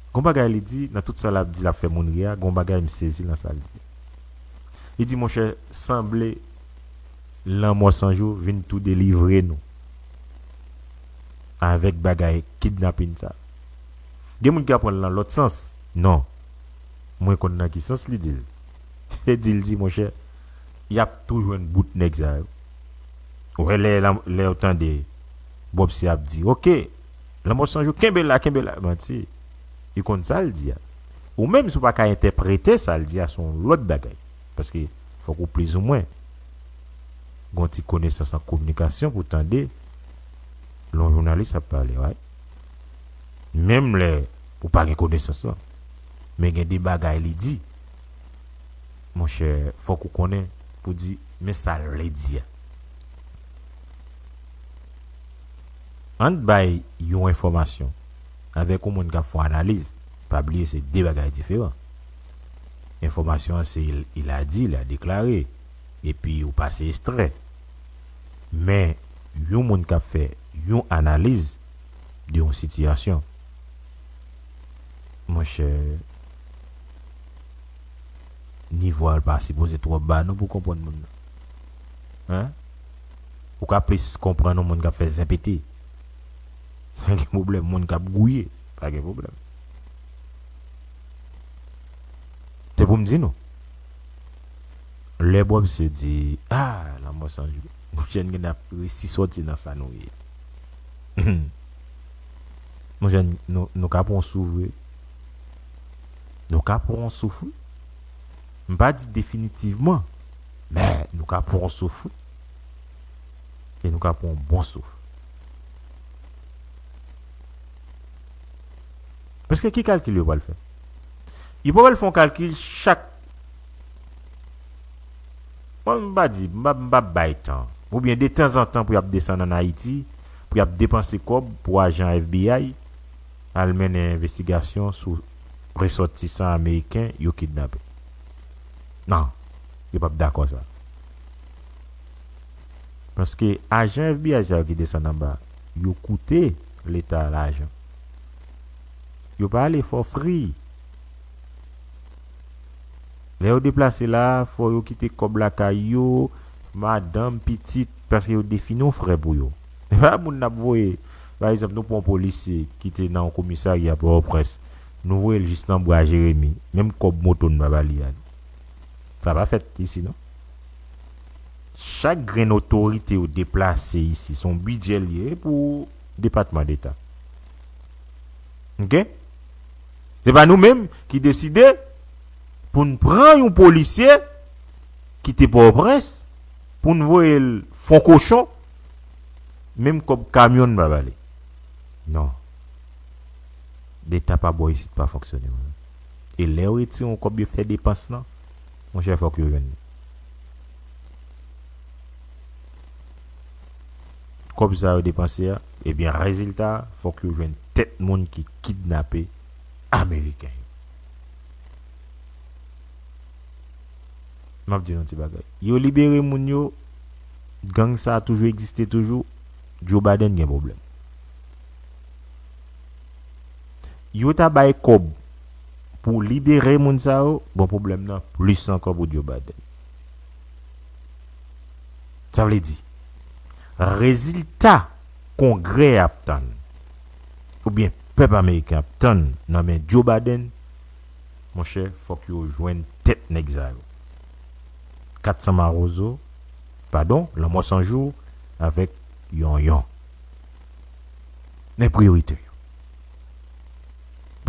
Gon bagay li di, nan tout sa l ap di, l ap fè moun ri a, gon bagay m sezi nan sa l di. Li di, monchè, sanble Lanmò San Jou vin tou delivre nou avèk bagay kidnapin sa. Gen moun ki ap pran l nan lòt sans. Non. Mwen konn nan ki sans li di l. Se di l di, monchè, y ap tou jwenn bout nèg sa yo. Ou wè lè, lè w tande Bob si ap di, oke, Lanmò San Jou, kenbe la, kenbe la. Manti. Li konn sa l di a. Ou menm, si w pa ka entèprete sa l di a, se yon lòt bagay. Paske fòk ou plizoumwen gen yon ti konesans an kominikasyon pou tande lè yon jounalis ap pale, right? Menm lè ou pa gen konesans lan, men gen de bagay li di, monchè, fòk ou konnen pou di, men sa l vle di a. Ann bay yon enfòmasyon avèk yon moun k ap fè yon analiz, pa bliye se de bagay diferan. Enfòmasyon an se il, il a dit, il a déclaré, epi ou pase ekstrè. Men, yon moun k ap fè yon analiz de yon sitiyasyon, monchè, nivo a l pa sipoze twò ba non pou konprann moun nan. Hein? Ou ka plis konprann yon moun k ap fè zen pete. Pa gen pwoblèm, moun k ap gouye, pa gen pwoblèm. Se pou m di nou. Lè Bob se di, ah, Lanmò San Jou, monchè, n gen ap resi sòti nan sa nou ye. Monchè, nou, nou ka pran yon souf vre. Nou ka pran yon souf, wi. M pa di definitivman, men nou ka pran yon souf, wi. E nou ka pran yon bon souf. Paske ki kalkil yo pral fè? Yo pral fè yon kalkil chak. Mwen, m pa di, m pa, m pa bay tan. Oubyen de tanzantan pou y ap desann ann Ayiti, pou y ap depanse kòb pou ajan F B I al mennen envestigasyon sou resòtisan ameriken yo kidnape. Non, yo p ap dakò sa. Paske ajan F B I sa yo ki desann anba, yo koute Leta lajan. Yo pa ale for free. Lè yo deplase la, fò yo kite kòb lakay yo, madanm, pitit, paske yo defini yon frè pou yo. E pa moun n ap voye. Pa egzanp, nou pran yon polisye ki te nan yon komisarya Pòtoprens. Nou voye l jis nan bra Jeremi. Menm kòb moto n pa ba li a. Sa pa fèt isi, non. Chak grenn otorite yo deplase isi, se yon bidjè l ye pou Depatman Deta. Oke? Se pa nou menm ki deside pou n pran yon polisye ki te Pòtoprens pou n voye l fon kochon, menm kòb kamyon n pa ba li. Non. Leta pa bò isit pa fonksyone, wi. E lè yo retire yon kòb yo fè depans lan, monchè, fòk yo jwenn li. Kòb sa yo depanse a, ebyen, rezilta a, fòk yo jwenn tèt moun ki kidnape Ameriken yo. M ap di nou ti bagay. Yo libere moun yo, gang sa a toujou egziste toujou, Joe Biden gen pwoblèm. Yo ta bay kòb pou libere moun sa yo, bon, pwoblèm nan plis ankò pou Joe Biden. Sa vle di, rezilta Kongrè ap tann, oubyen pèp ameriken ap tann nan men Joe Biden, monchè, fòk yo jwenn tèt nèg sa yo. Kat san mawozo, padon, lanmò san jou avèk yonyon. Men priyorite yo.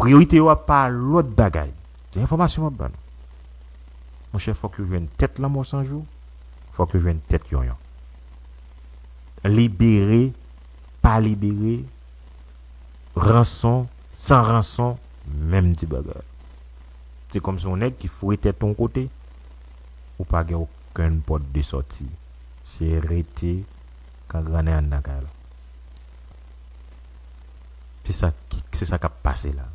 Priyorite yo a pa lòt bagay. Se enfòmasyon m ap ba nou. Monchè, fòk yo jwenn tèt lanmò san jou, fòk yo jwenn tèt yonyon. Libere, pa libere, ranson, san ranson, menm ti bagay. Se kòmsi yon nèg ki foure tèt yon kote, ou pa gen okenn pòt de sòti. Se rete kangrannen anndan kay la. Se sa ki, se sa k ap pase la.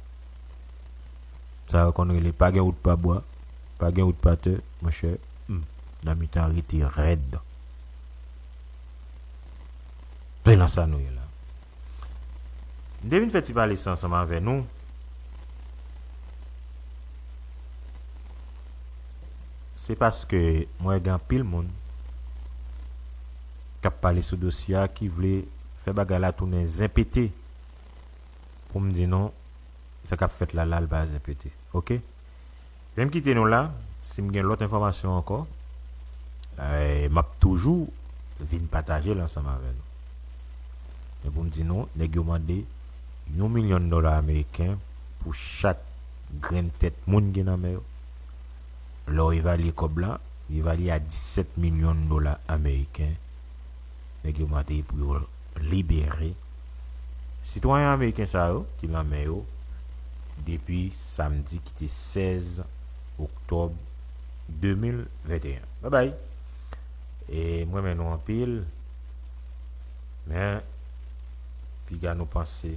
Sa yo konn rele pa gen wout pa bwa, pa gen wout pa tè, monchè, hmm, nan mitan rete rèd. Se nan sa nou ye la. M te vin fè ti pale sa ansanm avè nou. Se paske m wè gen anpil moun k ap pale sou dosye a ki vle fè bagay la tounen zen pete. Pou m di nou, sa k ap fèt la, la, l pa zen pete. Oke? Men m kite nou la, si m gen lòt enfòmasyon ankò, eh, m ap toujou vin pataje l ansanm avè nou. Men pou m di nou, nèg yo mande yon milyon dola ameriken pou chak grenn tèt moun gen nan men yo. Lè w evalye kòb la, li evalye a disèt milyon dola ameriken. Nèg yo mande pou yo libere sitwayen ameriken sa yo ki nan men yo depi samdi ki te sèz oktòb de mil venteyen. Babay. E m renmen nou anpil. Men, piga nou panse,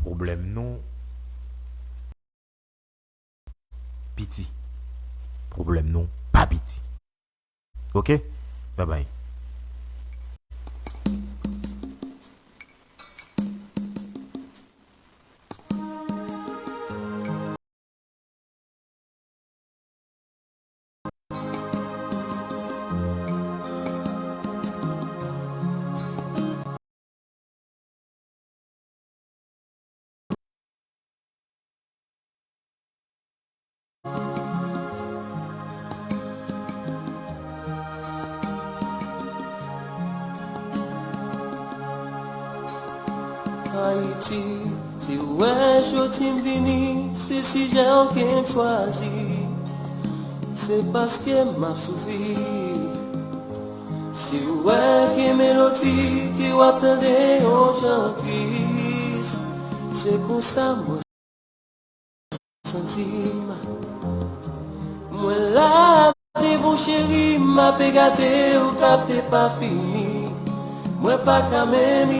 pwoblèm nou piti. Pwoblèm nou pa piti. Oke? Babay. Ayiti, si w wè jodi m vini, se sijè w ke m chwazi. Se paske m ap soufri. Si w wè gen melodi ke w ap tande yon jan tris, se konsa mwen santi m. Mwen la devan w cheri, m ape gade w k ap te pa fini. Mwen pa ka menm